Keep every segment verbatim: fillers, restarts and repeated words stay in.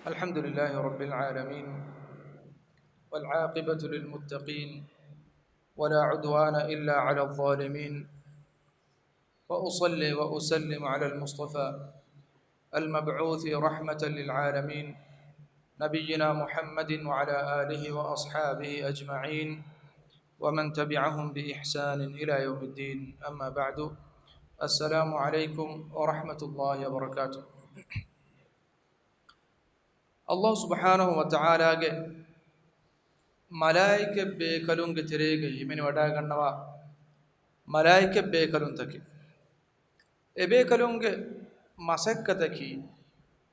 الحمد لله رب العالمين، والعاقبة للمتقين، ولا عدوان إلا على الظالمين، وأصلي وأسلم على المصطفى المبعوث رحمة للعالمين، نبينا محمد وعلى آله وأصحابه أجمعين، ومن تبعهم بإحسان إلى يوم الدين. أما بعد، السلام عليكم ورحمة الله وبركاته. އައްލާހު ސުބްޙާނަހު ވަތަޢާލާގެ މަލާއިކަތް ބޭކަލުންގެ ތެރޭގައި ހިމެނިވަޑައިގަންނަވާ މަލާއިކަތް ބޭކަލުންތަކެއް. އެބޭކަލުންގެ މަސައްކަތަކީ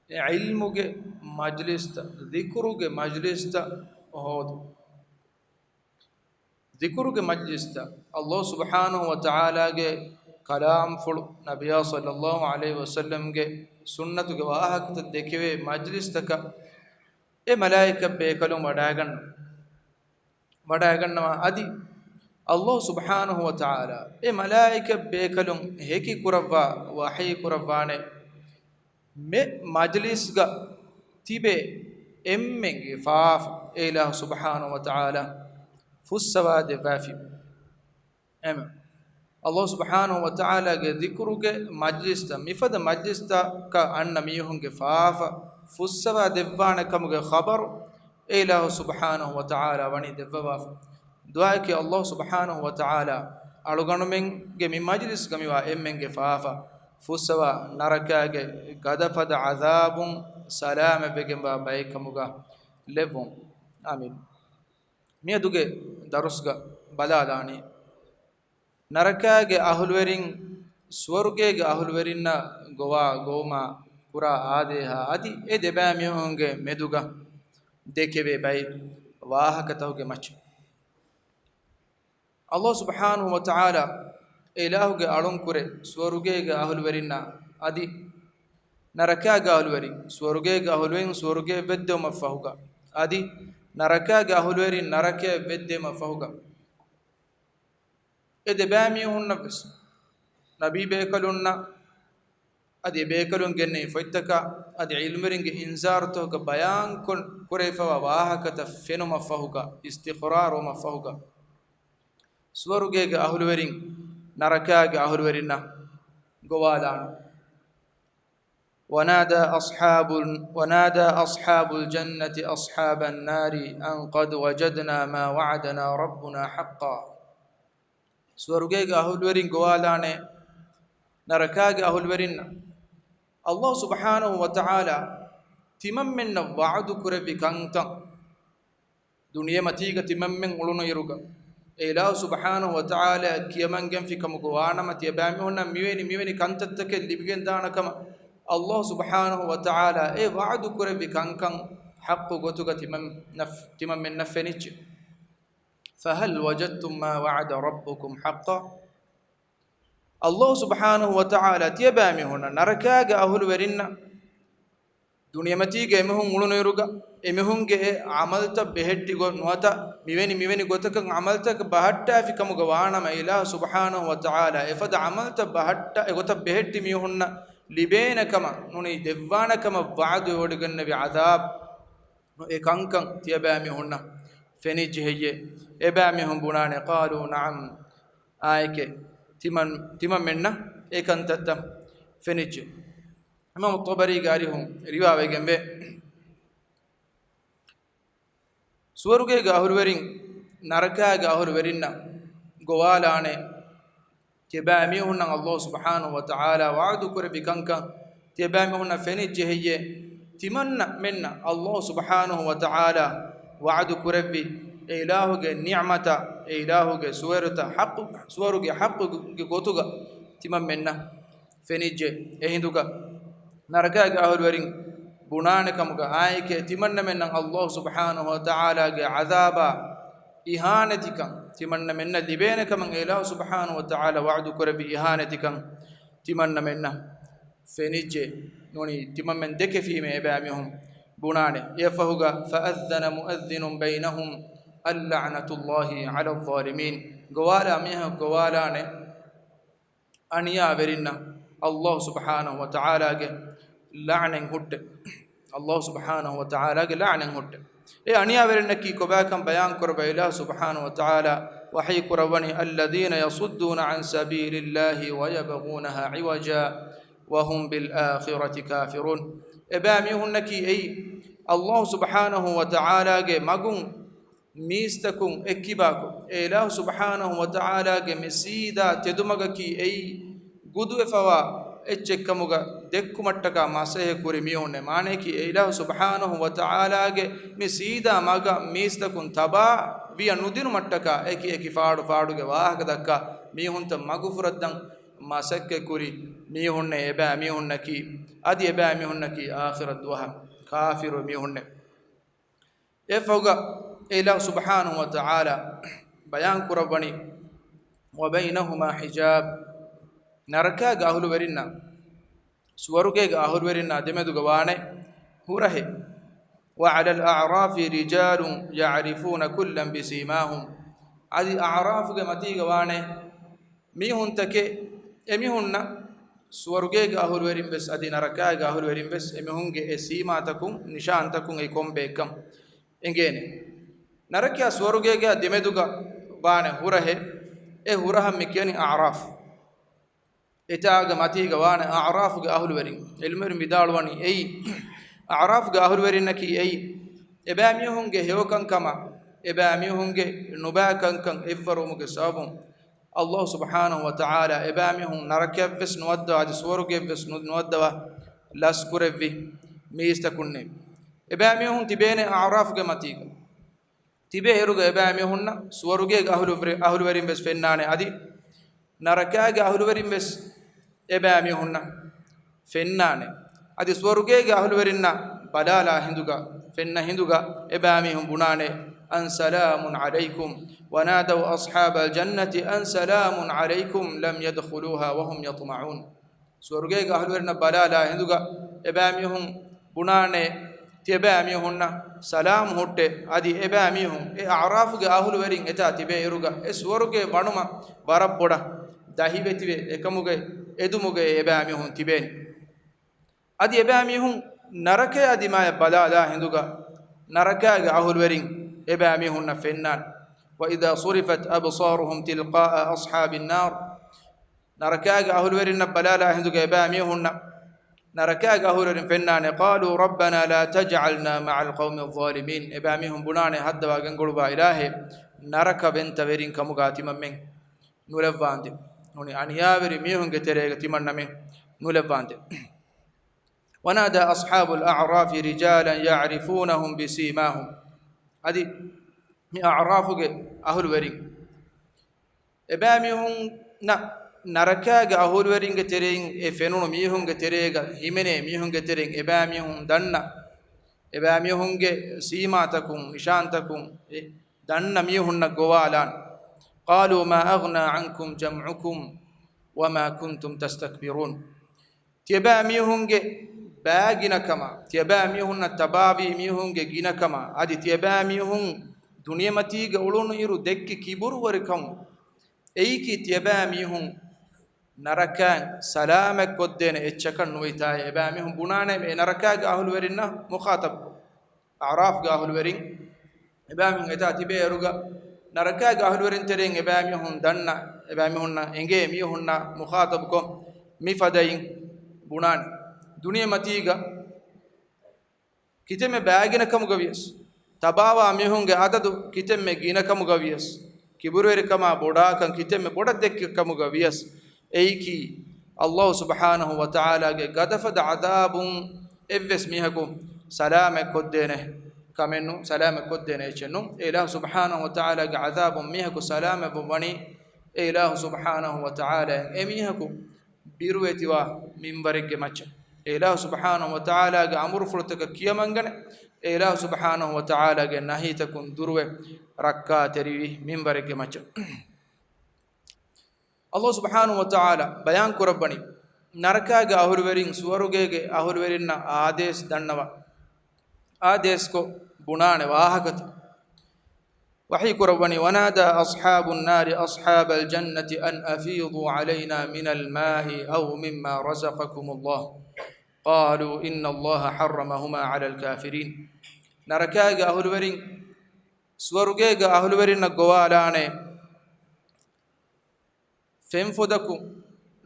އެ ޢިލްމުގެ މަޖްލިސްތައް، ޛިކުރުގެ މަޖްލިސްތައް ހޯދުން. ޛިކުރުގެ މަޖްލިސްތައް، އައްލާހު ސުބްޙާނަހު ވަތަޢާލާގެ ކަލާމްފުޅު، ނަބިޔާ ޞައްލައްލާހު ޢަލައިހި ވަސައްލަމްގެ ސުންނަތުގެ ވާހަކަތައް ދެކެވޭ މަޖްލިސްތަކަށް އެ މަލާއިކަތް ބޭކަލުން ވަޑައިގަންނަ، ވަޑައިގަންނަވާ އަދި އައްލާހު ސުބްޙާނަހު ވަތަޢާލާ އެ މަލާއިކަތް ބޭކަލުން ހެކި ކުރައްވާ ވަޙީ ކުރައްވާނެ، މި މަޖްލިސްގަ ތިބޭ އެންމެންގެ ފާފަ އެ އިލާހު ސުބްޙާނަހު ވަތަޢާލާ ފުއްސަވާ ދެއްވާފި. އެމެ، އައްލާހު ސުބްޙާނަހު ވަތަޢާލާގެ ޛިކުރުގެ މަޖްލިސްތައް، މިފަދަ މަޖްލިސްތަކަށް އަންނަ މީހުންގެ ފާފަ ފުއްސަވާ ދެއްވާނެ ކަމުގެ ޚަބަރު އެ އިލާހު ސުބްޙާނަހު ވަތަޢާލާ ވަނީ ދެއްވަވާފަ. ދުޢާއަކީ، އައްލާހު ސުބްޙާނަހު ވަތަޢާލާ އަޅުގަނޑުމެންގެ މި މަޖްލިސްގަ މިވާ އެންމެންގެ ފާފަ ފުއްސަވާ، ނަރަކާގެ ގަދަފަދަ ޢަޛާބުން ސަލާމަތްވެގެންވާ ބައެއް ކަމުގަ ލެއްވުން. އާމީން. މިއަދުގެ ދަރުސްގަ ބަލާލާނީ، ނަރަކާގެ އަހުލުވެރިން ސުވަރުގޭގެ އަހުލުވެރިންނަށް ގޮވާ ގޮވުމާ ކުރާ އާދޭހާ އަދި އެ ދެބައިމީހުންގެ މެދުގަ ދެކެވޭ ބައެއް ވާހަކަތަކުގެ މައްޗަށް. އައްލާހު ސުބްޙާނަހު ވަތަޢާލާ އެ އިލާހުގެ އަޅުންކުރެ ސުވަރުގޭގެ އަހުލުވެރިންނާ އަދި ނަރަކާގެ އަހުލުވެރިން ސުވަރުގޭގެ އަހުލުވެރިން ސުވަރުގެއަށް ވެއްދެވުމަށް ފަހުގަ އަދި ނަރަކާގެ އަހުލުވެރިން ނަރަކަޔަށް ވެއްދެވުމަށް ފަހުގަ އެ ދެބައިމީހުންނަށްވެސް ނަބީ ބޭކަލުންނަށް އަދި އެ ބޭކަލުން ގެންނެވި ފޮތްތަކާ އަދި ޢިލްމުވެރިންގެ އިންޒާރުތަކުގަ ބަޔާންކޮށް ކުރެވިފަވާ ވާހަކަތައް ފެނުމަށްފަހުގަ، އިސްތިޤްރާރުވުމަށްފަހުގަ، ސުވަރުގޭގެ އަހުލުވެރިން ނަރަކާގެ އަހުލުވެރިންނަށް ގޮވާލާނެ. ونادى أصحاب، ونادى أصحاب الجنة أصحاب النار أن قد وجدنا ما وعدنا ربنا حقا. ސުވަރުގޭގެ އަހުލުވެރިން ގޮވާލާނެ ނަރަކާގެ އަހުލުވެރިންނަށް، އައްލާހު ސުބްޙާނަހު ވަތަޢާލާ ތިމަންމެންނަށް ވަޢުދު ކުރެއްވި ކަންތައް ދުނިޔެމަތީގަ ތިމަންމެން އުޅުނުއިރުގަ، އެ އިލާހު ސުބްޙާނަހު ވަތަޢާލާ ކިޔަމަންގެންފި ކަމުގަ ވާނަމަ، ތިޔަބައިމީހުންނަށް މިވެނި މިވެނި ކަންތައްތަކެއް ލިބިގެންދާނެ ކަމަށް އައްލާހު ސުބްޙާނަހު ވަތަޢާލާ އެ ވަޢުދު ކުރެއްވި ކަންކަން ޙައްޤު ގޮތުގަ ތިމަން ނަފް-، ތިމަންމެންނަށް ފެނިއްޖެ. فهل وجدتم ما وعد ربكم حقا؟ އައްލާހު ސުބްޙާނަހު ވަތަޢާލާ ތިޔަބައިމީހުންނަށް ނަރަކާގެ އަހުލުވެރިންނަށް ދުނިޔެމަތީގަ އެމީހުން އުޅުނުއިރުގަ، އެމީހުންގެ އެ ޢަމަލުތައް ބެހެއްޓި ގޮތް ނުވަތަ މިވެނި މިވެނި ގޮތަކަށް ޢަމަލުތަކަށް ބަހައްޓާފި ކަމުގަ ވާނަމަ، އިލާހު ސުބްޙާނަހު ވަތަޢާލާ އެފަދަ ޢަމަލުތައް ބަހައްޓާ، އެގޮތަށް ބެހެއްޓި މީހުންނަށް ލިބޭނެ ކަމަށް ނޫނީ ދެއްވާނެ ކަމަށް ވަޢުދު ވެވޮޑިގެންނެވި ޢަޛާބު އެ ކަންކަން ތިޔަބައިމީހުންނަށް ފެނިއްޖެ ހެއްޔޭ؟ އެބައިމީހުން ބުނާނެ، قالوا نعم، އާނއެކޭ، ތިމަން-، ތިމަންމެންނަށް އެ ކަންތައްތައް ފެނިއްޖެ. އިމާމު ޠަބަރީގެ އަރިހުން ރިވާވެގެންވޭ. ސުވަރުގޭގެ އަހުލުވެރިން ނަރަކާގެ އަހުލުވެރިންނަށް ގޮވާލާނެ، ތިޔަބައިމީހުންނަށް އައްލާހު ސުބްޙާނަހު ވަތަޢާލާ ވަޢުދު ކުރެއްވި ކަންކަން ތިޔަބައިމީހުންނަށް ފެނިއްޖެ ހެއްޔޭ؟ ތިމަންނަ މެންނަށް އައްލާހު ސުބްޙާނަހު ވަތަޢާލާ ވަޢުދު ކުރެއްވި އެ އިލާހުގެ ނިޢުމަތާ، އެ އިލާހުގެ ސުވަރުތައް ޙައްޤު، ސުވަރުގެ ޙައްޤުގެ ގޮތުގަ ތިމަންމެންނަށް ފެނިއްޖެ. އެހިނދުގަ ނަރަކާގެ އަހުލުވެރިން ބުނާނެ ކަމުގަ އާނއެކޭ ތިމަންނަމެންނަށް އައްލާހު ސުބްޙާނަހު ވަތަޢާލާގެ ޢަޛާބާ އިހާނެތިކަން، ތިމަންނަމެންނަށް ލިބޭނެ ކަމަށް އެ އިލާހު ސުބްޙާނަހު ވަތަޢާލާ ވަޢުދު ކުރެއްވި އިހާނެތިކަން ތިމަންނަމެންނަށް ފެނިއްޖެ. ނޫނީ ތިމަންމެން ދެކެފީމޭ އެބައިމީހުން ބުނާނެ. އެއަށްފަހުގަ، فأذن مؤذن بينهم اللعنة الله على الظالمين. ގޮވާލާ މީހަކު ގޮވާލާނެ އަނިޔާވެރިންނަށް އައްލާހު ސުބްޙާނަހު ވަތަޢާލާގެ ލަޢުނަތް ހުއްޓެ. ﷲ ސުބްޙާނަހޫ ވަތަޢާލާގެ ލަޢުނަތް ހުއްޓެ. އެ އަނިޔާވެރިންނަކީ ކޮބާކަން ބަޔާން ކުރައްވައި ﷲ ސުބްޙާނަހޫ ވަތަޢާލާ ވަޙީ ކުރައްވަނީ، الذين يصدون عن سبيل الله ويبغونها عوجا وهم بالآخرة كافرون. އެބައިމީހުންނަކީ އެއީ ﷲ ސުބްޙާނަހޫ ވަތަޢާލާގެ މަގުން މީސްތަކުން އެއްކިބާކޮށް، އެ އިލާހު ސުބްޙާނަހޫ ވަތަޢާލާގެ މި ސީދާ ތެދުމަގަކީ އެއީ ގުދުވެފަވާ އެއްޗެއްކަމުގަ ދެއްކުމަށްޓަކާ މަސައްކަތް ކުރި މީހުންނޭ. މާނަޔަކީ އެ އިލާހު ސުބްޙާނަހޫ ވަތަޢާލާގެ މި ސީދާ މަގަށް މީސްތަކުން ތަބާ ވިޔަ ނުދިނުމަށްޓަކާ އެކި އެކި ފާޑު ފާޑުގެ ވާހަކަ ދައްކާ މީހުންތައް މަގުފުރައްދަން މަސައްކަތް ކުރި މީހުންނޭ އެބައިމީހުންނަކީ. އަދި އެބައިމީހުންނަކީ އާޚިރަތް ދުވަހަށް ކާފިރު މީހުންނޭ. އެއަށްފަހުގަ އެ އިލާހު ސުބްޙާނަހޫ ވަތަޢާލާ ބަޔާން ކުރައްވަނީ، وبينهما حجاب، ނަރަކާގެ އަހުލުވެރިންނާ ސުވަރުގޭގެ އަހުލުވެރިންނާ ދެމެދުގަ ވާނެ ހުރަހެއް. وعلى الأعراف رجال يعرفون كلا بسيماهم. އަދި އަޢުރާފުގެ މަތީގަ ވާނެ މީހުންތަކެއް، އެމީހުންނަށް ސުވަރުގޭގެ އަހުލުވެރިން ވެސް އަދި ނަރަކާގެ އަހުލުވެރިން ވެސް އެމީހުންގެ އެ ސީމާތަކުން، ނިޝާންތަކުން އެ ކޮންބޭކަން އެނގޭނެ. ނަރަކަޔާ ސުވަރުގޭގެ ދެމެދުގަ ވާނެ ހުރަހެއް، އެ ހުރަހަށް މި ކިޔަނީ އަޢުރާފް. އެތާގެ މަތީގަ ވާނެ އަޢުރާފުގެ އަހުލުވެރިން. ޢިލްމުވެރިން ވިދާޅުވަނީ އެއީ އަޢުރާފުގެ އަހުލުވެރިންނަކީ އެއީ އެބައިމީހުންގެ ހެޔޮކަންކަމާ، އެބައިމީހުންގެ ނުބައިކަންކަން އެއްވަރުވުމުގެ ސަބަބުން، ﷲ ސުބްޙާނަހޫ ވަތަޢާލާ އެބައިމީހުން ނަރަކަޔަށްވެސް ނުވައްދަވާ، އަދި ސުވަރުގެއަށްވެސް ނު-، ނުވައްދަވާ ލަސްކުރެއްވި މީސްތަކުންނޭ. އެބައިމީހުން ތިބޭނެ އަޢުރާފުގެ މަތީގަ. ތިބޭ އިރުގަ އެބައިމީހުންނަށް ސުވަރުގޭގެ އަހުލު-، އަހުލުވެރިން ވެސް ފެންނާނެ، އަދި ނަރަކާގެ އަހުލުވެރިން ވެސް އެބައިމީހުންނަށް ފެންނާނެ. އަދި ސުވަރުގޭގެ އަހުލުވެރިންނަށް ބަލާލާ ހިނދުގަ، ފެންނަ ހިނދުގަ އެބައިމީހުން ބުނާނެ، أن سلام عليكم، ونادوا أصحاب الجنة أن سلام عليكم لم يدخلوها وهم يطمعون. ސުވަރުގޭގެ އަހުލުވެރިންނަށް ބަލާލާ ހިނދުގަ އެބައިމީހުން ބުނާނެ، ތިޔަބައިމީހުންނަށް ސަލާމް ހުއްޓޭ. އަދި އެބައިމީހުން އެ އަޢުރާފުގެ އަހުލުވެރިން އެތާ ތިބޭ އިރުގަ އެ ސުވަރުގޭ ވަނުމަށް ވަރަށް ބޮޑަށް ދަހިވެތިވެ އެކަމުގެ އެދުމުގައި އެބައިމީހުން ތިބޭނެ. އަދި އެބައިމީހުން ނަރަކަޔާ ދިމާޔަށް ބަލާލާ ހިނދުގަ ނަރަކާގެ އަހުލުވެރިން އެބައިމީހުންނަށް ފެންނާނެ. وإذا صرفت أبصارهم تلقاء أصحاب النار، ނަރަކާގެ އަހުލުވެރިންނަށް ބަލާލާ ހިނދުގަ އެބައިމީހުންނަށް ނަރަކާގެ އަހުލުވެރިން ފެންނާނެ، قالوا ربنا لا تجعلنا مع القوم الظالمين. އެބައިމީހުން ބުނާނެ، ހައްދަވާ ގެންގުޅުއްވާ އިލާހޭ، ނަރަކަވެންތަވެރިން ކަމުގަ ތިމަންމެން ނުލައްވާނދޭ. ނޫނީ އަނިޔާވެރި މީހުންގެ ތެރޭގަ ތިމަންނަމެން ނުލައްވާނދޭ. ونادى أصحاب الأعراف رجالا يعرفونهم بسيماهم. އަދި މި އަޢުރާފުގެ އަހުލުވެރިން އެބައިމީހުންނަށް ނަރަކާގެ އަހުލުވެރިންގެ ތެރެއިން އެ ފެނުނު މީހުންގެ ތެރޭގަ ހިމެނޭ މީހުންގެ ތެރެއިން އެބައިމީހުން ދަންނަ، އެބައިމީހުންގެ ސީމާތަކުން، ނިޝާންތަކުން އެ ދަންނަ މީހުންނަށް ގޮވާލާން. قالوا ما أغنى عنكم جمعكم وما كنتم تستكبرون. ތިޔަބައިމީހުންގެ ބައިގިނަކަމާ، ތިޔަބައިމީހުންނަށް ތަބާވީ މީހުންގެ ގިނަކަމާ، އަދި ތިޔަބައިމީހުން ދުނިޔެމަތީގަ އުޅުނުއިރު ދެއްކި ކިބުރުވެރިކަމު، އެއީކީ ތިޔަބައިމީހުން ނަރަކައިން ސަލާމަތްކޮށްދޭނެ އެއްޗަކަށް ނުވިތާއޭ. އެބައިމީހުން ބުނާނެ މި ނަރަކާގެ އަހުލުވެރިންނަށް މުޚާޠަބުކޮށް. އަޢުރާފްގެ އަހުލުވެރިން އެބައިމީހުން އެތާ ތިބޭ އިރުގަ ނަރަކާގެ އަހުލުވެރިން ތެރެއިން އެބައިމީހުން ދަންނަ، އެބައިމީހުންނަށް އެނގޭ މީހުންނާ މުޚާޠަބުކޮށް މިފަދައިން ބުނާނެ. ދުނިޔެމަތީގަ ކިތަންމެ ބައިގިނަކަމުގަ ވިޔަސް، ތަބާވާ މީހުންގެ އަދަދު ކިތަންމެ ގިނަކަމުގަ ވިޔަސް، ކިބުރުވެރިކަމާ ބޮޑާކަން ކިތަންމެ ބޮޑަށް ދެއްކި ކަމުގަ ވިޔަސް، އެއީކީ ﷲ ސުބްޙާނަހޫ ވަތަޢާލާގެ ގަދަފަދަ ޢަޛާބުން އެއްވެސް މީހަކު ސަލާމަތްކޮށްދޭނެ ކަމެއްނު، ސަލާމަތްކޮށްދޭނެ އެއްޗެއްނު. އެ އިލާހު ސުބްޙާނަހޫ ވަތަޢާލާގެ ޢަޛާބުން މީހަކު ސަލާމަތްވުން ވަނީ، އެ އިލާހު ސުބްޙާނަހޫ ވަތަޢާލާ އެމީހަކު ބިރުވެތިވާ މިންވަރެއްގެ މައްޗަށް. އެ އިލާހު ސުބްޙާނަހޫ ވަތަޢާލާގެ އަމުރުފުޅުތަކަށް ކިޔަމަންގަނެ، އެ އިލާހު ސުބްޙާނަހޫ ވަތަޢާލާގެ ނަހީތަކުން ދުރުވެ ރައްކާތެރިވި މިންވަރެއްގެ މައްޗަށް. ﷲ ސުބްޙާނަހޫ ވަތަޢާލާ ބަޔާން ކުރައްވަނީ، ނަރަކާގެ އަހުލުވެރިން ސުވަރުގޭގެ އަހުލުވެރިންނަށް އާދޭސް ދަންނަވާ، އާދޭސްކޮށް ބުނާނެ ވާހަކަތައް. ވަޙީ ކުރައްވަނީ، ونادى أصحاب النار أصحاب الجنة أن أفيضوا علينا من الماء أو مما رزقكم الله. قالوا إن الله حرمهما على الكافرين. ނަރަކާގެ އަހުލުވެރިން ސުވަރުގޭގެ އަހުލުވެރިންނަށް ގޮވާލާނެ، ފެންފޮދަކު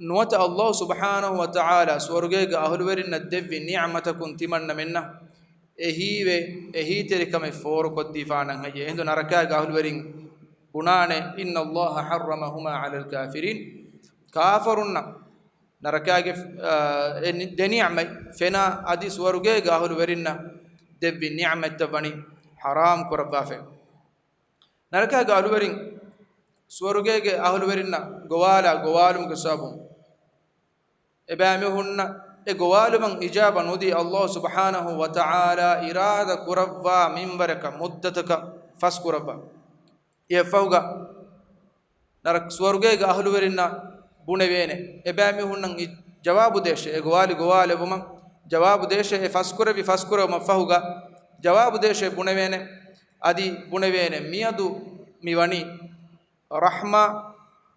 ނުވަތަ ﷲ ސުބްޙާނަހު ވަތަޢާލާ ސުވަރުގޭގެ އަހުލުވެރިންނަށް ދެއްވި ނިޢުމަތަކުން ތިމަންނަމެންނަށް އެހީވެ، އެހީތެރިކަމެއް ފޯރުކޮށްދީފާނަން ހެއްޔެ؟ އެހިނދު ނަރަކާގެ އަހުލުވެރިން ބުނާނެ، إن الله حرمهما على الكافرين. ކާފަރުންނަށް ނަރަކާގެ، އާ، އެ ނި-، ދެ ނިޢުމަތް ފެނާ އަދި ސުވަރުގޭގެ އަހުލުވެރިންނަށް ދެއްވި ނިޢުމަތްތައް ވަނީ ޙަރާމް ކުރައްވާފައި. ނަރަކާގެ އަހުލުވެރިން ސުވަރުގޭގެ އަހުލުވެރިންނަށް ގޮވާލާ ގޮވާލުމުގެ ސަބަބުން އެބައިމީހުންނަށް އެ ގޮވާލުމަށް އިޖާބަ ނުދީ، ﷲ ސުބްޙާނަހު ވަތަޢާލާ އިރާދަ ކުރައްވާ މިންވަރަކަށް މުއްދަތަކަށް ފަސްކުރައްވާ. އެއަށްފަހުގަ ނަރަ-، ސުވަރުގޭގެ އަހުލުވެރިންނަށް ބުނެވޭނެ، އެބައިމީހުންނަށް އި-، ޖަވާބު ދޭށޭ، އެ ގޮވާލި ގޮވާލެއްވުމަށް ޖަވާބު ދޭށޭ، އެ ފަސްކުރެއްވި ފަސްކުރެއްވުމަށްފަހުގަ ޖަވާބު ދޭށޭ ބުނެވޭނެ، އަދި ބުނެވޭނެ، މިއަދު މި ވަނީ ރަޙްމާ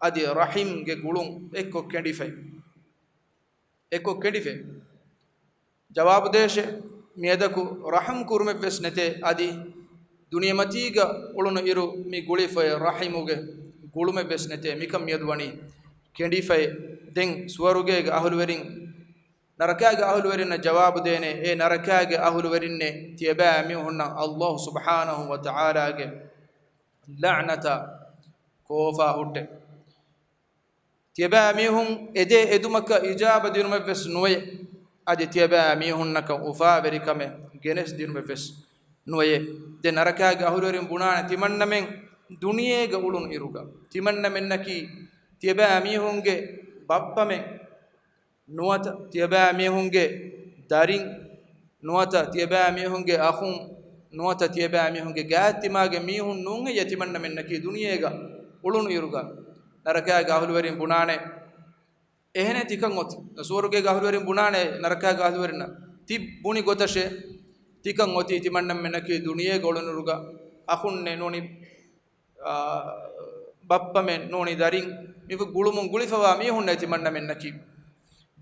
އަދި ރަޙިމްގެ ގުޅުން އެއްކޮށް ކެނޑިފައި. އެއްކޮށް ކެނޑިފައި. ޖަވާބު ދޭށޭ، މިއަދަކު ރަޙުމް ކުރުމެއްވެސް ނެތޭ، އަދި ދުނިޔެމަތީގަ އުޅުނު އިރު މި ގުޅިފައި ރަޙިމުގެ ގުޅުމެއްވެސް ނެތޭ، މިކަން މިއަދު ވަނީ ކެނޑިފައި. ދެން ސުވަރުގޭގެ އަހުލުވެރިން ނަރަކާގެ އަހުލުވެރިންނަށް ޖަވާބު ދޭނެ، އޭ ނަރަކާގެ އަހުލުވެރިންނޭ، ތިޔަބައިމީހުންނަށް ﷲ ސުބްޙާނަހު ވަތަޢާލާގެ ލަޢްނަތާ ކޯފާ ހުއްޓޭ. ތިޔަބައިމީހުން އެދޭ އެދުމަކަށް އިޖާބަ ދިނުމެއްވެސް ނުވެޔޭ. އަދި ތިޔަބައިމީހުންނަކަށް އުފާވެރިކަމެއް ގެނެސްދިނުމެއްވެސް ނުވެޔޭ. ދެން ނަރަކާގެ އަހުލުވެރިން ބުނާނެ، ތިމަންނަމެން ދުނިޔޭގަ އުޅުނު އިރުގަ ތިމަންނަމެންނަކީ ތިޔަބައިމީހުންގެ ބައްޕަމެން ނުވަތަ ތިޔަބައިމީހުންގެ ދަރިން ނުވަތަ ތިޔަބައިމީހުންގެ އަޚުން ނުވަތަ ތިޔަބައިމީހުންގެ ގާތްތިމާގެ މީހުން ނޫންހެއްޔޭ ތިމަންނަމެންނަކީ ދުނިޔޭގަ އުޅުނު އިރުގަ ނަރަކާގެ އަހުލުވެރިން ބުނާނެ. އެހެނެއް ތިކަން އޮތީ. ސުވަރުގޭގެ އަހުލުވެރިން ބުނާނެ ނަރަކާގެ އަހުލުވެރިންނަށް، ތި ބުނި ގޮތަށޭ ތިކަން އޮތީ ތިމަންނަމެންނަކީ ދުނިޔޭގަ އުޅުނު އިރުގަ އަޚުންނެއް ނޫނީ އާ، ބައްޕަމެން ނޫނީ ދަރިން މި ގުޅުމުން ގުޅިފަވާ މީހުންނޭ ތިމަންނަމެންނަކީ.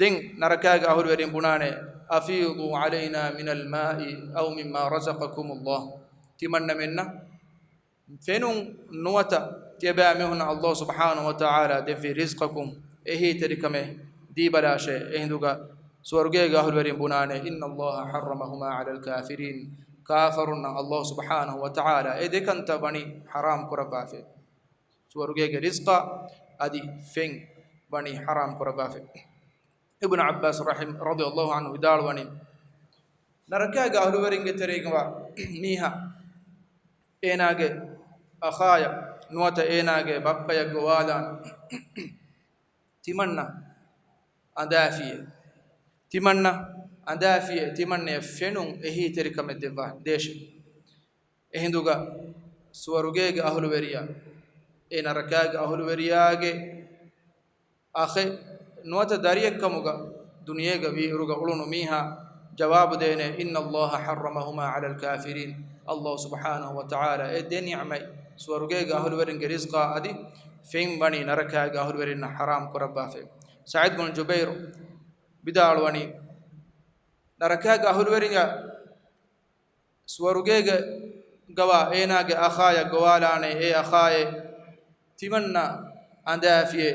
ދެން ނަރަކާގެ އަހުލުވެރިން ބުނާނެ، أفيضوا علينا من الماء أو مما رزقكم الله. ތިމަންނަމެންނަށް ފެނުން ނުވަތަ ތިޔަބައިމީހުންނަށް ﷲ ސުބްޙާނަހު ވަތަޢާލާ ދެއްވި ރިޒްޤަކުން އެހީތެރިކަމެއް ދީބަލާށޭ. އެހިނދުގަ ސުވަރުގޭގެ އަހުލުވެރިން ބުނާނެ، إن الله حرمهما على الكافرين. ކާފަރުންނަށް ﷲ ސުބްޙާނަހު ވަތަޢާލާ އެ ދެކަންތައް ވަނީ ޙަރާމް ކުރައްވާފައި. ސުވަރުގޭގެ ރިޒްޤާ އަދި ފެން ވަނީ ޙަރާމް ކުރައްވާފައި. އިބްނު ޢައްބާސް ރަޙިމް، ރަޟިޔަﷲ ޢަންހު، ވިދާޅުވަނީ، ނަރަކާގެ އަހުލުވެރިންގެ ތެރެއިންވާ މީހާ އޭނާގެ އަޚާޔަށް ނުވަތަ އޭނާގެ ބައްޕަޔަށް ގޮވާލާން، ތިމަންނަ އަނދާފިޔޭ، ތިމަންނަ އަނދާފިޔޭ، ތިމަންނަޔަށް ފެނުން އެހީތެރިކަމެއް ދެއްވާ ދޭށޭ. އެހިނދުގަ ސުވަރުގޭގެ އަހުލުވެރިޔާ އެ ނަރަކާގެ އަހުލުވެރިޔާގެ އަޚެއް ނުވަތަ ދަރިއެއްކަމުގަ ދުނިޔޭގަ ވީއިރުގަ އުޅުނު މީހާ ޖަވާބު ދޭނެ، إن الله حرمهما على الكافرين. ﷲ ސުބްޙާނަހު ވަތަޢާލާ އެ ދެ ނިޢުމަތް، ސުވަރުގޭގެ އަހުލުވެރިންގެ ރިޒްޤާ އަދި ފެން ވަނީ ނަރަކާގެ އަހުލުވެރިންނަށް ޙަރާމް ކުރައްވާފައި. ސަޢީދު ބުނު ޖުބައިރު ވިދާޅުވަނީ، ނަރަކާގެ އަހުލުވެރިންގެ ސުވަރުގޭގަ ގަވާ އޭނާގެ އަޚާޔަށް ގޮވާލާނެ، އޭ އަޚާއޭ، ތިމަންނަ އަނދާފިޔޭ،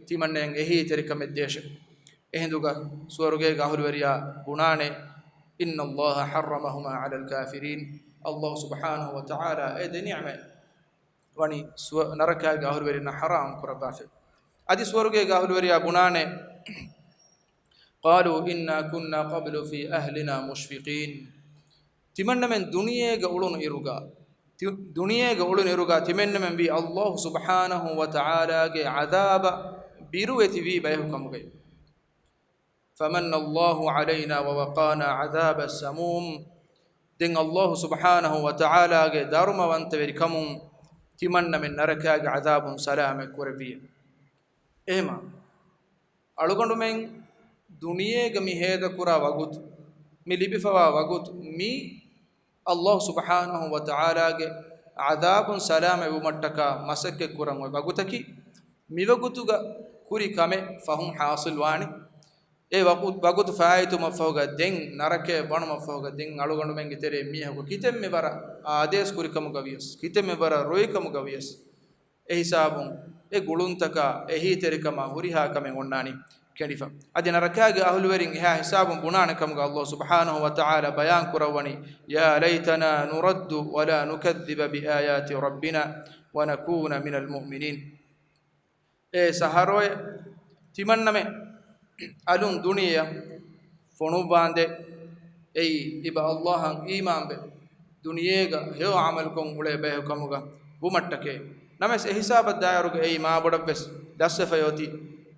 ތިމަންނަޔަށް އެހީތެރިކަމެއް ދޭށޭ. އެހިނދުގަ ސުވަރުގޭގެ އަހުލުވެރިޔާ ބުނާނެ، إن الله حرمهما على الكافرين. ﷲ ސުބްޙާނަހު ވަތަޢާލާ އެ ދެ ނިޢުމަތް ވަނީ ސުވަ-، ނަރަކާގެ އަހުލުވެރިންނަށް ޙަރާމް ކުރައްވާފައި. އަދި ސުވަރުގޭގެ އަހުލުވެރިޔާ ބުނާނެ، قالوا إنا كنا قبل في أهلنا مشفقين. ތިމަންނަމެން ދުނިޔޭގަ އުޅުނު އިރުގަ، ތި-، ދުނިޔޭގަ އުޅުނު އިރުގަ ތިމަންނަމެން ވީ ﷲ ސުބްޙާނަހު ވަތަޢާލާގެ ޢަޛާބަށް ބިރުވެތި ވީ ބަޔަކު ކަމުގައި. فمن الله علينا ووقانا عذاب السموم. ދެން ﷲ ސުބްޙާނަހު ވަތަޢާލާގެ ދަރުމަވަންތަވެރިކަމުން ތިމަންނަމެން ނަރަކާގެ ޢަޛާބުން ސަލާމަތް ކުރެއްވިއޭ. އެހެމަ އަޅުގަނޑުމެން ދުނިޔޭގަ މި ހޭދަކުރާ ވަގުތު، މި ލިބިފަވާ ވަގުތު، މީ ﷲ ސުބްޙާނަހު ވަތަޢާލާގެ ޢަޛާބުން ސަލާމަތް ވުމަށްޓަކާ މަސައްކަތް ކުރަން އޮތް ވަގުތަކީ، މިވަގުތުގަ ކުރި ކަމެއް ފަހުން ޙާޞިލް ވާނެ. އެ ވަގު-، ވަގުތު ފާއިތުވުމަށްފަހުގަ ދެން ނަރަކަޔަށް ވަނުމަށްފަހުގަ ދެން އަޅުގަނޑުމެންގެ ތެރޭ މީހަކު ކިތަންމެ ވަރަށް އާދޭސް ކުރިކަމުގަ ވިޔަސް، ކިތަންމެ ވަރަށް ރުއިކަމުގަ ވިޔަސް، އެ ހިސާބުން އެ ގުޅުންތަކާ އެހީތެރިކަމާ ހުރިހާ ކަމެއް އޮންނާނީ ކެނޑިފަ. އަދި ނަރަކާގެ އަހުލުވެރިން އެހާ ހިސާބުން ބުނާނެ ކަމުގަ އައްލާހު ސުބްޙާނަހު ވަ ތަޢާލާ ބަޔާން ކުރައްވަނީ، يا ليتنا نرد ولا نكذب بآيات ربنا ونكون من المؤمنين. އޭ ސަހަރޯއެ، ތިމަންނަމެ އަލުން ދުނިޔެއަށް ފޮނުއްވާނދޭ. އެއީ އިބަ އައްލާހަށް އީމާންވެ، ދުނިޔޭގަ ހެޔޮ ޢަމަލުކޮށް އުޅޭ ބަޔަކު ކަމުގަ ވުމަށްޓަކައި. ނަމަވެސް އެ ހިސާބަށް ދާއިރުގަ އެއީ މާބޮޑަށްވެސް ދަސްވެފައި އޮތީ،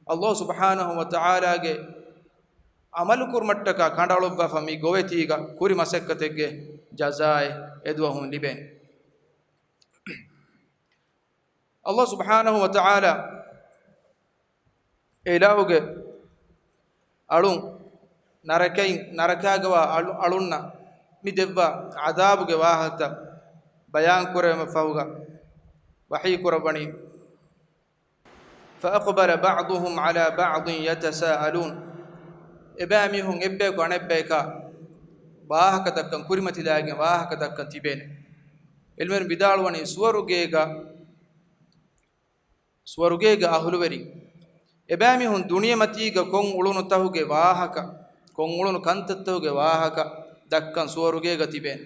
އައްލާހު ސުބްޙާނަހު ވަ ތަޢާލާގެ ޢަމަލު ކުރުމަށްޓަކާ ކަނޑައަޅުއްވާފަ މި ގޮވެތީގަ ކުރި މަސައްކަތެއްގެ ޖަޒާއެއް އެދުވަހުން ލިބޭނެ. އައްލާހު ސުބްޙާނަހު ވަ ތަޢާލާ އެ އިލާހުގެ އަޅުން ނަރަކައިން، ނަރަކާގަވާ އަޅު-، އަޅުންނަށް މި ދެއްވާ ޢަޛާބުގެ ވާހަކަތައް ބަޔާން ކުރެވުމަށްފަހުގަ ވަޙީ ކުރައްވަނީ، فأقبل بعضهم على بعض يتساءلون. އެބައިމީހުން އެއްބަޔަކު އަނެއްބަޔަކަށް ވާހަކަ ދައްކަން، ކުރިމަތިލާގެން ވާހަކަ ދައްކަން ތިބޭނެ. ޢިލްމުވެރިން ވިދާޅުވަނީ ސުވަރުގޭގަ، ސުވަރުގޭގެ އަހުލުވެރިން އެބައިމީހުން ދުނިޔެމަތީގަ ކޮށް އުޅުނު ތަހުގެ ވާހަކަ، ކޮށް އުޅުނު ކަންތައްތަހުގެ ވާހަކަ ދައްކަން ސުވަރުގޭގަ ތިބޭނެ.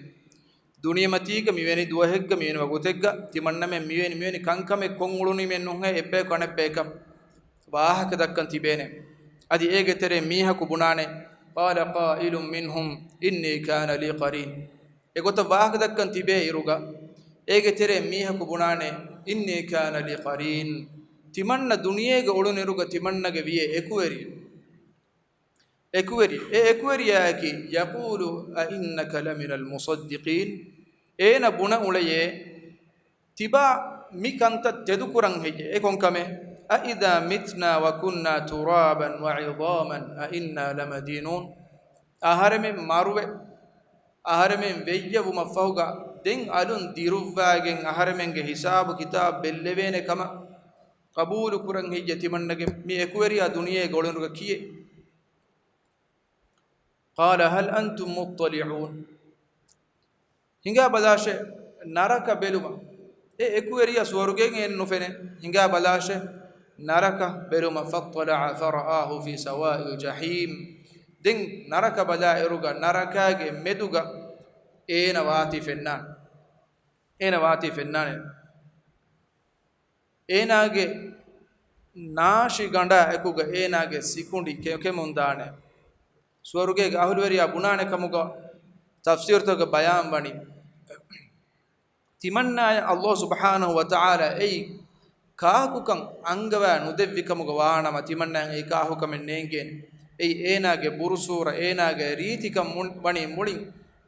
ދުނިޔެމަތީގަ މިވެނި ދުވަހެއްގަ، މިވެނި ވަގުތެއްގަ ތިމަންނަމެން މިވެނި، މިވެނި ކަންކަމެއް ކޮށް އުޅުނީމެއް ނޫންހޭ، އެއްބަޔަކު އަނެއްބަޔަކަށް ވާހަކަ ދައްކަން ތިބޭނެ. އަދި އޭގެ ތެރޭ މީހަކު ބުނާނެ، قال قائل منهم إني كان لي قرين. އެގޮތަށް ވާހަކަ ދައްކަން ތިބޭ އިރުގަ، އޭގެ ތެރޭ މީހަކު ބުނާނެ، إني كان لي قرين. ތިމަންނަ ދުނިޔޭގަ އުޅުނުއިރުގަ ތިމަންނަގެ ވިޔޭ އެކުވެރި. އެކުވެރި، އެ އެކުވެރިޔާއަކީ، يقول أئنك لمن المصدقين. އޭނަ ބުނަ އުޅެޔޭ، ތިބާ މި ކަންތައް ތެދުކުރަން ހެއްޔޭ؟ އެ ކޮންކަމެއް؟ أإذا متنا وكنا ترابا وعظاما أإنا لمدينون. އަހަރެމެން މަރުވެ، އަހަރެމެން ވެއްޔަވުމަށްފަހުގަ ދެން އަލުން ދިރުއްވާގެން އަހަރެމެންގެ ހިސާބު ކިތާބު ބެއްލެވޭނެ ކަމަށް ޤަބޫލު ކުރަން ހެއްޔޭ ތިމަންނަގެ މި އެކުވެރިޔާ ދުނިޔޭގަ އުޅުނުގަ ކިޔޭ؟ قال هل أنتم مطلعون. ހިނގާ ބަލާށޭ ނަރަކަ ބެލުމަށް. އެ އެކުވެރިޔާ ސުވަރުގޭގެ އެއް ނުފެނޭ. ހިނގާ ބަލާށޭ ނަރަކަ ބެލުމަށް. فاطلع فرآه في سواء الجحيم. ދެން ނަރަކަ ބަލާއިރުގަ ނަރަކާގެ މެދުގަ އޭނަ ވާތީ ފެންނާނެ. އޭނަ ވާތީ ފެންނާނެ. އޭނާގެ ނާށިގަނޑާ އެކުގަ އޭނާގެ ސިކުނޑި ކެ-، ކެމުންދާނެ. ސުވަރުގޭގެ އަހުލުވެރިޔާ ބުނާނެ ކަމުގަ ތަފްސީރުތަކުގަ ބަޔާންވަނީ، ތިމަންނާޔަށް އައްލާހު ސުބްޙާނަހު ވަ ތަޢާލާ އެއީ ކާކުކަން އަންގަވާ ނުދެއްވި ކަމުގަ ވާނަމަ، ތިމަންނާއަށް އެއީ ކާކުކަމެއް ނޭނގޭނެ. އެއީ އޭނާގެ ބުރުސޫރަ، އޭނާގެ ރީތިކަން މު-، ވަނީ މުޅިން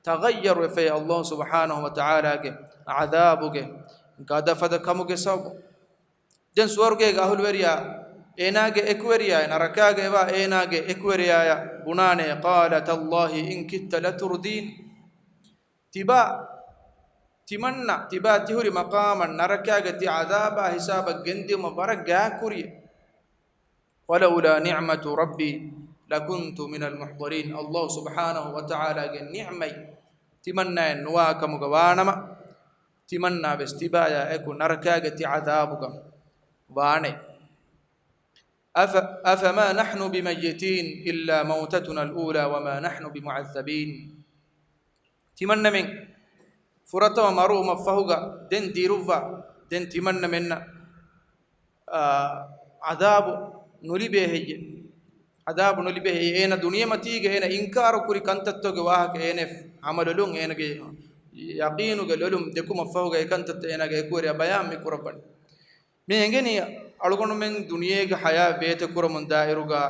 ތަޣައްޔަރުވެފައި އައްލާހު ސުބްޙާނަހު ވަ ތަޢާލާގެ ޢަޛާބުގެ ގަދަފަދަ ކަމުގެ ސަބަބުން. ދެން ސުވަރުގޭގެ އަހުލުވެރިޔާ އޭނާގެ އެކުވެރިޔާއާ ނަރަކާގަ އެވާ އޭނާގެ އެކުވެރިޔާއަށް ބުނާނެ، قال تالله إن كدت لتردين. ތިބާ، ތިމަންނަ، ތިބާ ތިހުރި މަޤާމަށް ނަރަކާގެ ތި ޢަޛާބާ ހިސާބަށް ގެންދިއުމަށް ވަރަށް ގާތްކުރިއެއް. ولولا نعمة ربي لكنت من المحضرين. އައްލާހު ސުބްޙާނަހު ވަ ތަޢާލާގެ ނިޢުމަތް ތިމަންނާއަށް ނުވާ ކަމުގަ ވާނަމަ، ތިމަންނާވެސް ތިބާޔާ އެކު ނަރަކާގެ ތި ޢަޛާބުގަ ވާނެ. أف-، أفما نحن بميتين إلا موتتنا الأولى وما نحن بمعذبين. ތިމަންނަމެން ފުރަތަމަ މަރުވުމަށްފަހުގަ ދެން ދިރުއްވާ، ދެން ތިމަންނަމެންނަށް، އާ، ޢަޛާބު ނުލިބޭ ހެއްޔެ؟ ޢަޛާބު ނުލިބޭ ހެއްޔެ؟ އޭނަ ދުނިޔެމަތީގަ އޭނަ އިންކާރު ކުރި ކަންތައްތަކުގެ ވާހަކަ އޭނަ ހަމަލޮލުން އޭނަގެ ޔަޤީނުގެ ލޮލުން ދެކުމަށްފަހުގަ އެކަންތައްތައް އޭނާގެ އެކުވެރިޔާ ބަޔާން މި ކުރައްވަނީ. މި އެނގެނީ އަޅުގަނޑުމެން ދުނިޔޭގެ ޙަޔާތް ބޭތަކުރަމުން ދާއިރުގަ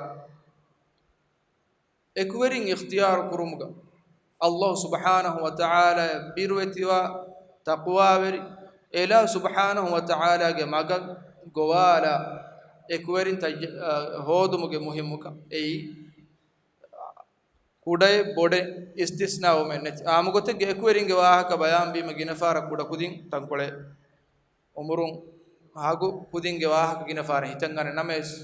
އެކުވެރިން އިޚްތިޔާރު ކުރުމުގަ، އައްލާހު ސުބްޙާނަހު ވަ ތަޢާލާއަށް ބިރުވެތިވާ ތަޤްވާވެރި، އެއިލާހު ސުބްޙާނަހު ވަ ތަޢާލާގެ މަގަށް ގޮވާލާ އެކުވެރިން ތައްޔަ-، އަ، ހޯދުމުގެ މުހިއްމުކަން އެއީ، ކުޑައެއް ބޮޑެއް އިސްތިސްނާވުމެއް ނެތި. އާއްމުގޮތެއްގެ އެކުވެރިންގެ ވާހަކަ ބަޔާންވީމަ ގިނަ ފަހަރަށް ކުޑަކުދިން ތަންކޮޅެއް އުމުރުން ހަގު ކުދިންގެ ވާހަކަ ގިނަ ފަހަރަށް ހިތަށް އަނެއް ނަމަވެސް،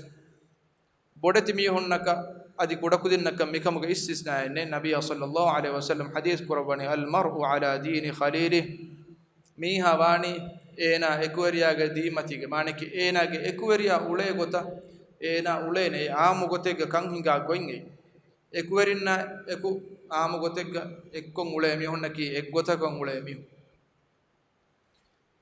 ބޮޑެތި މީހުންނަކަށް އަދި ކުޑަކުދިންނަކަށް މިކަމުގެ އިސްތިސްނާއެއް ނެތް. ނަބިއްޔާ ޞައްލައްލާހު ޢަލައިހި ވަސައްލަމް ޙަދީޘް ކުރައްވަނީ، "المرء على دين خليله." މީހާ ވާނީ އޭނާ އެކުވެރިޔާގެ ދީމަތީގެ، މާނައަކީ އޭނާގެ އެކުވެރިޔާ އުޅޭ ގޮތަށް އޭނާ އުޅޭނެ. އެ އާއްމު ގޮތެއްގަ ކަން ހިނގާ ގޮތް އެއީ. އެކުވެރިންނާ އެކު އާއްމު ގޮތެއްގަ އެއްކޮށް އުޅޭ މީހުންނަކީ އެއްގޮތަކަށް އުޅޭ މީހުން.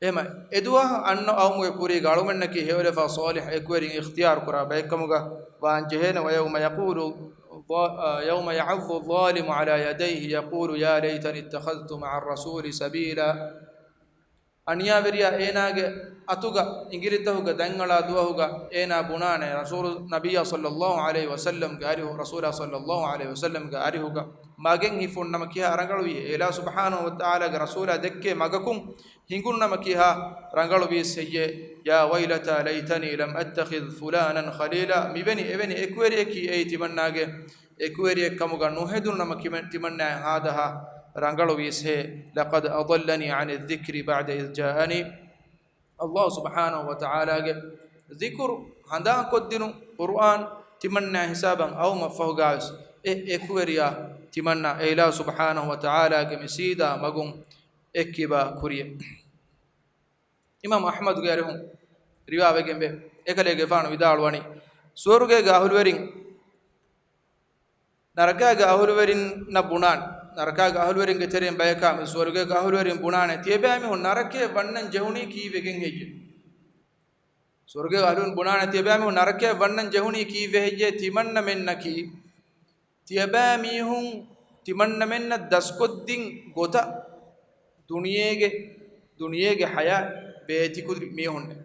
އެހެމަ އެދުވަހު އަންނަ ޤައުމުގެ ކުރީގަ އަޅުގަނޑަކީ ހެޔޮލަފާ ޞާލިޙު އެކުވެރިން އިޚްތިޔާރު ކުރާ ބައެއްކަމުގަ ވާން ޖެހޭނެ. ويوم يقول الظ-، يوم يعض الظالم على يديه يقول يا ليتني اتخذت مع الرسول سبيلا. އަނިޔާވެރިޔާ އޭނާގެ އަތުގަ އިނގިލިތަކުގަ ދަތްއަޅާ ދުވަހުގަ އޭނާ ބުނާނެ، ރަސޫލު، ނަބިއްޔާ ޞައްލައްލާހު ޢަލައިހި ވަސައްލަމްގެ އަރިހު، ރަސޫލާ ޞައްލައްލާހު ޢަލައިހި ވަސައްލަމްގެ އަރިހުގަ މަގެއް ހިފުން ނަމަ ކިހާ ރަނގަޅުވީ؟ އެ އިލާހު ސުބްޙާނަހު ވަތަޢާލާގެ ރަސޫލާ ދެއްކޭ މަގަކުން ހިނގުން ނަމަ ކިހާ ރަނގަޅުވީސް ހެއްޔޭ؟ يا ويلتى ليتني لم أتخذ فلانا خليلا. މިވެނި އެވެނި އެކުވެރިއަކީ އެއީ ތިމަންނާގެ އެކުވެރިއެއް ކަމުގަ ނުހެދުނު ނަމަ ކިމެ-، ތިމަންނާއަށް ހާދަހާ ރަނގަޅުވީސް ހޭ. لقد أضلني عن الذكر بعد إذ جاءني. އައްލާހު ސުބްޙާނަހު ވަތަޢާލާގެ ޒިކުރު ހަނދާންކޮށްދިނުން ޤުރުއާން ތިމަންނާ ހިސާބަށް އައުމަށްފަހުގަވެސް އެ އެކުވެރިޔާ ތިމަންނާ އެ އިލާހު ސުބްޙާނަހު ވަތަޢާލާގެ މި ސީދާ މަގުން އެއްކިބާ ކުރިޔޭ. އިމާމް އަޙްމަދުގެ އަރިހުން ރިވާވެގެންވޭ، އެކަލޭގެފާނު ވިދާޅުވަނީ، ސުވަރުގޭގެ އަހުލުވެރިން ނަރަކާގެ އަހުލުވެރިންނަށް ބުނާނެ، ނަރަކާގެ އަހުލުވެރިންގެ ތެރެއިން ބަޔަކާ މި ސުވަރުގޭގެ އަހުލުވެރިން ބުނާނެ، ތިޔަބައިމީހުން ނަރަކަޔަށް ވަންނަން ޖެހުނީ ކީއްވެގެން ހެއްޔެވެ؟ ސުވަރުގޭގެ އަހުލުވެރިން ބުނާނެ، ތިޔަބައިމީހުން ނަރަކަޔަށް ވަންނަން ޖެހުނީ ކީއްވެ ހެއްޔޭ؟ ތިމަންނަމެންނަކީ، ތިޔަބައިމީހުން ތިމަންނަމެންނަށް ދަސްކޮށްދިން ގޮތަށް ދުނިޔޭގެ، ދުނިޔޭގެ ޙަޔާތް ވޭތިކުރި މީހުންނެއް.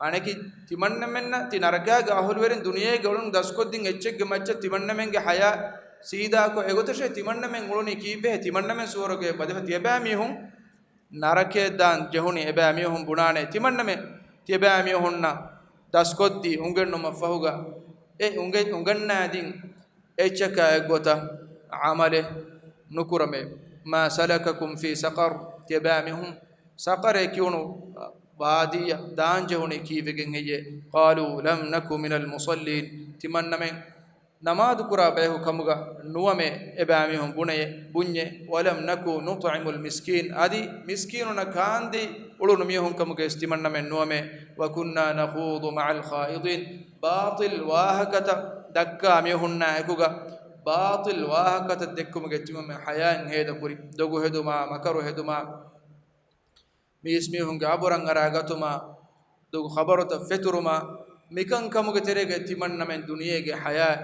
އަނެކި ތިމަންނަމެންނަށް ތި ނަރަކާގެ އަހުލުވެރިން ދުނިޔޭގެ އުޅުން ދަސްކޮށްދިން އެއްޗެއްގެ މައްޗަށް ތިމަންނަމެންގެ ޙަޔާތް ސީދާކޮށް އެގޮތަށޭ ތިމަންނަމެން އުޅުނީ ކީއްވެހޭ؟ ތިމަންނަމެން ސުވަރުގެ ބަދެފަ ތިޔަބައިމީހުން ނަރަކަޔަށް ދާން ޖެހުނީ އެބައިމީހުން ބުނާނެ، ތިމަންނަމެން، ތިޔަބައިމީހުންނަށް ދަސްކޮށްދީ އުނގެންނުމަށްފަހުގަ އެ އުނގެ-، އުނގަންނާދިން އެއްޗަކާ އެއްގޮތަށް ޢަމަލެއް ނުކުރަމޭ. ما سلككم في سقر؟ ތިޔަބައިމީހުން ސަޤަރޭ ކިޔުނު ވާދީއަށް ދާންޖެހުނީ ކީއްވެގެން ހެއްޔޭ؟ قالوا لم نك من المصلين. ތިމަންނަމެން ނަމާދުކުރާ ބަޔަކު ކަމުގަ ނުވަމޭ އެބައިމީހުން ބުނެޔޭ، ބުންޏޭ، ولم نك نطعم المسكين، އަދި މިސްކީނުންނަށް ކާންދީ އުޅުނު މީހުން ކަމުގައި ތިމަންނަމެން ނުވަމޭ، وكنا نخوض مع الخائضين، ބާޠިލް ވާހަކަތައް ދައްކާ މީހުންނާ އެކުގަ ބާޠިލް ވާހަކަތައް ދެއްކުމުގެ ތިމަމެން ޙަޔާތް ހޭދަކުރި، ދޮގު ހެދުމާ، މަކަރު ހެދުމާ، މީސްމީހުންގެ އަބުރަށް އަރާގަތުމާ، ދޮގު ޚަބަރުތައް ފެތުރުމާ، މިކަންކަމުގެ ތެރޭގައި ތިމަންނަމެން ދުނިޔޭގެ ޙަޔާތް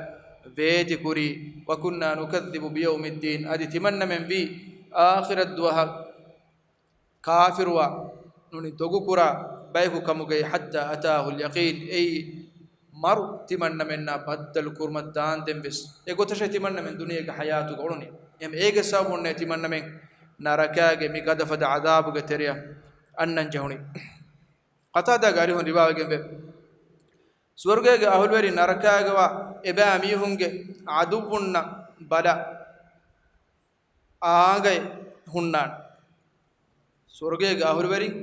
ވޭތިކުރީ، وكنا نكذب بيوم الدين، އަދި ތިމަންނަމެން ވީ އާޚިރަތް ދުވަހަށް ކާފިރުވާ، ނޫނީ ދޮގުކުރާ ބަޔަކު ކަމުގައި، حتى أتاه اليقين، އެއީ މަރު ތިމަންނަމެންނާ ބައްދަލު ކުރުމަށް ދާންދެން ވެސް އެގޮތަށޭ ތިމަންނަމެން ދުނިޔޭގެ ޙަޔާތުގަ އުޅުނީ. އެހެން އޭގެ ސަބަބުންނޭ ތިމަންނަމެން ނަރަކާގެ މި ގަދަފަދަ ޢަޛާބުގެ ތެރެއަށް އަންނަން ޖެހުނީ. ޤަތާދާގެ އަރިހުން ރިވާވެގެންވޭ، ސުވަރުގޭގެ އަހުލުވެރިން ނަރަކާގަވާ އެބައިމީހުންގެ ޢަދުއްވުންނަށް ބަލަ އާނގައެއް ހުންނާނެ. ސުވަރުގޭގެ އަހުލުވެރިން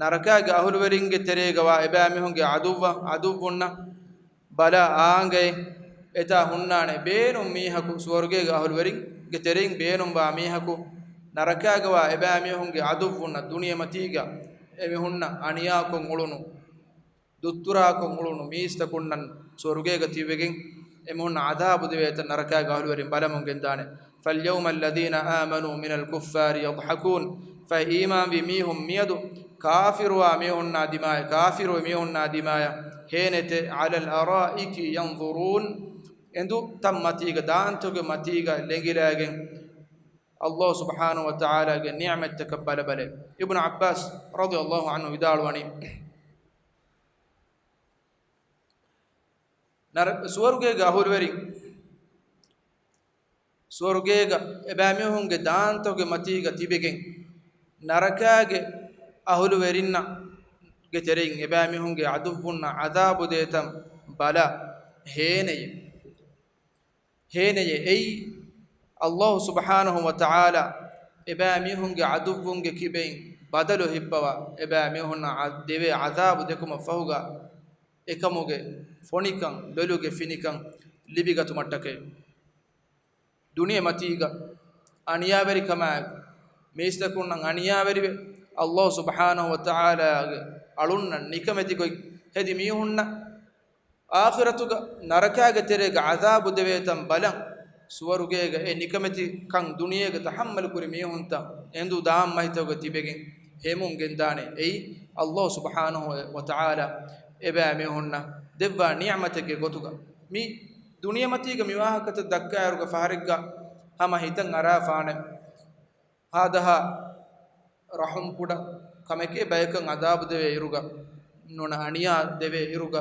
ނަރަކާގެ އަހުލުވެރިންގެ ތެރޭގަވާ އެބައިމީހުންގެ ޢަދުއްވަށް، ޢަދުއްވުންނަށް ބަލަ އާނގައެއް އެތާ ހުންނާނެ. ބޭނުން މީހަކު، ސުވަރުގޭގެ އަހުލުވެރިންގެ ތެރެއިން ބޭނުންވާ މީހަކު ނަރަކާގަވާ އެބައިމީހުންގެ ޢަދުއްވުންނަށް، ދުނިޔެމަތީގަ އެމީހުންނަށް އަނިޔާކޮށް އުޅުނު، ދުއްތުރާކޮށް އުޅުނު މީސްތަކުންނަށް ސުވަރުގޭގަ ތިބެގެން އެމީހުންނަށް ޢަޛާބު ދެވޭތަން ނަރަކާގެ އަހުލުވެރިން ބަލަމުން ގެންދާނެ. فاليوم الذين آمنوا من الكفار يضحكون. ފަހެ އީމާންވި މީހުން މިއަދު ކާފިރުވާ މީހުންނާ ދިމާޔަށް، ކާފިރުވި މީހުންނާ ދިމާޔަށް ހޭނެތެ، على الأرائك ينظرون، އެނދުތައް މަތީގަ، ދާންތަކުގެ މަތީގަ ލެނގިލާގެން އައްލާހު ސުބްޙާނަހު ވަތަޢާލާގެ ނިޢުމަތްތަކަށް ބަލަބަލަ. އިބްނު ޢައްބާސް ރަޟިޔަﷲ ޢަންހު ވިދާޅުވަނީ، ނަރ-، ސުވަރުގޭގެ އަހުލުވެރިން، ސުވަރުގޭގަ އެބައިމީހުންގެ ދާންތަކުގެ މަތީގަ ތިބެގެން، ނަރަކާގެ އަހުލުވެރިންނަށްގެ ތެރެއިން އެބައިމީހުންގެ ޢަދުއްވުންނަށް ޢަޛާބު ދޭތަން ބަލަ ހޭނެޔޭ. ހޭނެޔޭ. އެއީ، އައްލާހު ސުބްޙާނަހު ވަތަޢާލާ އެބައިމީހުންގެ ޢަދުއްވުންގެ ކިބައިން ބަދަލު ހިއްޕަވާ، އެބައިމީހުންނަށް ދެވޭ ޢަޛާބު ދެކުމަށް ފަހުގަ، އެކަމުގެ ފޮނިކަން، ލޮލުގެ ފިނިކަން، ލިބިގަތުމަށްޓަކައި. ދުނިޔެމަތީގަ އަނިޔާވެރިކަމާއެކު، މީސްތަކުންނަށް އަނިޔާވެރިވެ، ﷲ ސުބްޙާނަހޫ ވަތަޢާލާގެ އަޅުންނަށް ނިކަމެތި ގޮތް ހެދި މީހުންނަށް، އާޚިރަތުގަ ނަރަކާގެ ތެރޭގަ ޢަޛާބު ދެވޭތަން ބަލަން، ސުވަރުގޭގަ އެ ނިކަމެތިކަން ދުނިޔޭގަ ތަޙައްމަލު ކުރި މީހުންތައް އެނދު ދާން މަހިތަކުގަ ތިބެގެން ހެމުން ގެންދާނެ. އެއީ ﷲ ސުބްޙާނަހޫ ވަތަޢާލާ އެބައިމީހުންނަށް ދެއްވާ ނިޢުމަތެއްގެ ގޮތުގަ. މި ދުނިޔެމަތީގަ މި ވާހަކަތައް ދައްކާއިރުގަ ފަހަރެއްގަ ހަމަ ހިތަށް އަރާފާނެ. ހާދަހާ ރަޙުމް ކުޑަ ކަމެކޭ ބަޔަކަށް ޢަޛާބު ދެވޭ އިރުގަ، ނޫނަ އަނިޔާ ދެވޭ އިރުގަ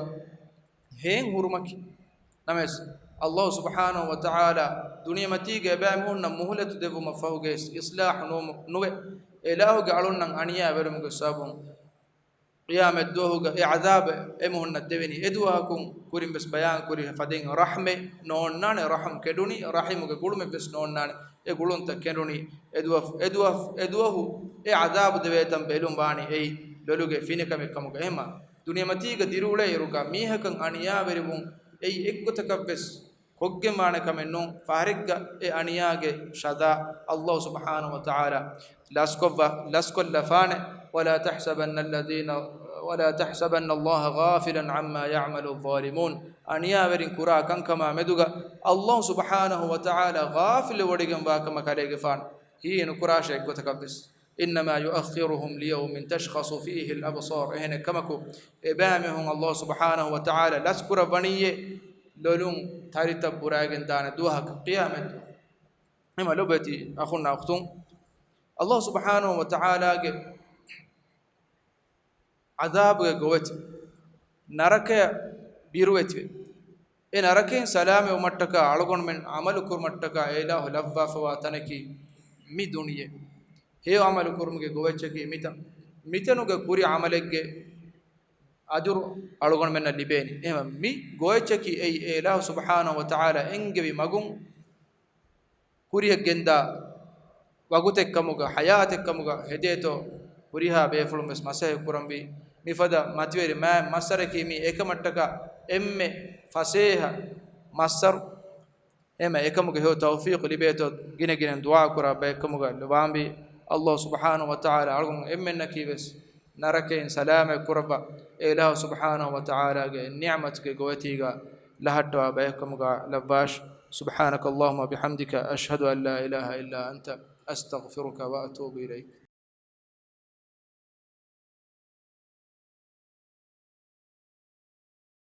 ހޭން ހުރުމަކީ. ނަމަވެސް، ﷲ ސުބްޙާނަހޫ ވަތަޢާލާ ދުނިޔެމަތީގަ އެބައިމީހުންނަށް މުހުލަތު ދެއްވުމަށް ފަހުގެ އިޞްލާޙު ނުވަ-، ނުވެ، އެ އިލާހުގެ އަޅުންނަށް އަނިޔާވެރުމުގެ ސަބަބުން ޤިޔާމަތްދުވަހުގަ އެ ޢަޛާބު އެމީހުންނަށް ދެވެނީ. އެދުވަހަކުން ކުރިން ވެސް ބަޔާން ކުރި ފަދައިން ރަޙްމެއް ނޯންނާނެ، ރަޙުމް ކެނޑުނީ، ރަޙިމުގެ ގުޅުމެއް ވެސް ނޯންނާނެ، އެ ގުޅުންތައް ކެނޑުނީ. އެދުވަ-، އެދުވަ-، އެދުވަހު އެ ޢަޛާބު ދެވޭތަން ބެލުން ވާނީ އެއީ ލޮލުގެ ފިނިކަމެއް ކަމުގަ. އެހެންމާ ދުނިޔެމަތީގަ ދިރިއުޅޭ އިރުގަ މީހަކަށް އަނިޔާވެރިވުން އެއީ އެއްގޮތަކަށް ވެސް ކޮށްގެން ވާނެ ކަމެއް ނޫން. ފަހަރެއްގަ އެ އަނިޔާގެ ޝަޒާ ﷲ ސުބްޙާނަހޫ ވަތަޢާލާ ލަސްކޮށްވާ، ލަސްކޮށްލަފާނެ. ولا تحسبن الذين، ولا تحسبن الله غافلا عما يعمل الظالمون. އަނިޔާވެރިން ކުރާ ކަންކަމާ މެދުގަ ﷲ ސުބްޙާނަހޫ ވަތަޢާލާ ޣާފިލުވެވޮޑިގެންވާ ކަމަށް ކަލޭގެފާނު ހީނުކުރާށޭ އެއްގޮތަކަށް ވެސް. إنما يؤخرهم ليوم تشخص فيه الأبصار. އެހެނެއް ކަމަކު، އެބައިމީހުން ﷲ ސުބްޙާނަހޫ ވަތަޢާލާ ލަސްކުރައްވަނީއޭ ލޮލުން ތަރިތައް ބުރައިގެން ދާނެ ދުވަހަކަށް، ޤިޔާމަތް ދުވަހު. އެމަ ލޮބުވެތި އަޚުންނާ އުޚްތުން، ﷲ ސުބްޙާނަހޫ ވަތަޢާލާގެ ޢަޛާބުގެ ގޮވެތި، ނަރަކަޔަށް ބިރުވެތިވެ، އެ ނަރަކައިން ސަލާމަތްވުމަށްޓަކާ އަޅުގަނޑުމެން ޢަމަލު ކުރުމަށްޓަކާ އެ އިލާހު ލައްވާފަވާ ތަނަކީ މި ދުނިޔެ. ހެޔޮ ޢަމަލު ކުރުމުގެ ގޮވެއްޗަކީ މިތަން. މިތަނުގެ ކުރި ޢަމަލެއްގެ އަޖުރު އަޅުގަނޑުމެންނަށް ލިބޭނީ. އެހެން މި ގޮވެއްޗަކީ އެއީ އެ އިލާހު ސުބްޙާނަހޫ ވަތަޢާލާ އެންގެވި މަގުން ކުރިޔަށް ގެންދާ ވަގުތެއްކަމުގަ، ޙަޔާތެއްކަމުގަ ހެދޭތޯ، ހުރިހާ ބޭފުޅުން ވެސް މަސައްކަތް ކުރަންވީ. މިފަދަ މަތިވެރި މާތް މައްސަރަކީ މީ އެކަމަށްޓަކާ އެންމެ ފަސޭހަ މައްސަރު. އެހެންމަ އެކަމުގެ ހެޔޮ ތައުފީޤު ލިބޭތޯ، ގިނަ ގިނަ ދުޢާ ކުރާ ބައެއްކަމުގަ ވާންވީ. ﷲ ސުބްޙާނަހޫ ވަތަޢާލާ އަޅުގަނޑު އެންމެންނަކީ ވެސް ނަރަކައިން ސަލާމަތް ކުރައްވާ، އެ އިލާހު ސުބްޙާނަހޫ ވަތަޢާލާގެ ނިޢުމަތުގެ ގޮވެތީގަ ލަހައްޓަވާ ބައެއްކަމުގަ ލައްވާށި. سبحانك اللهم وبحمدك، أشهد أن لا إله إلا أنت، أستغفرك وأتوب إليك.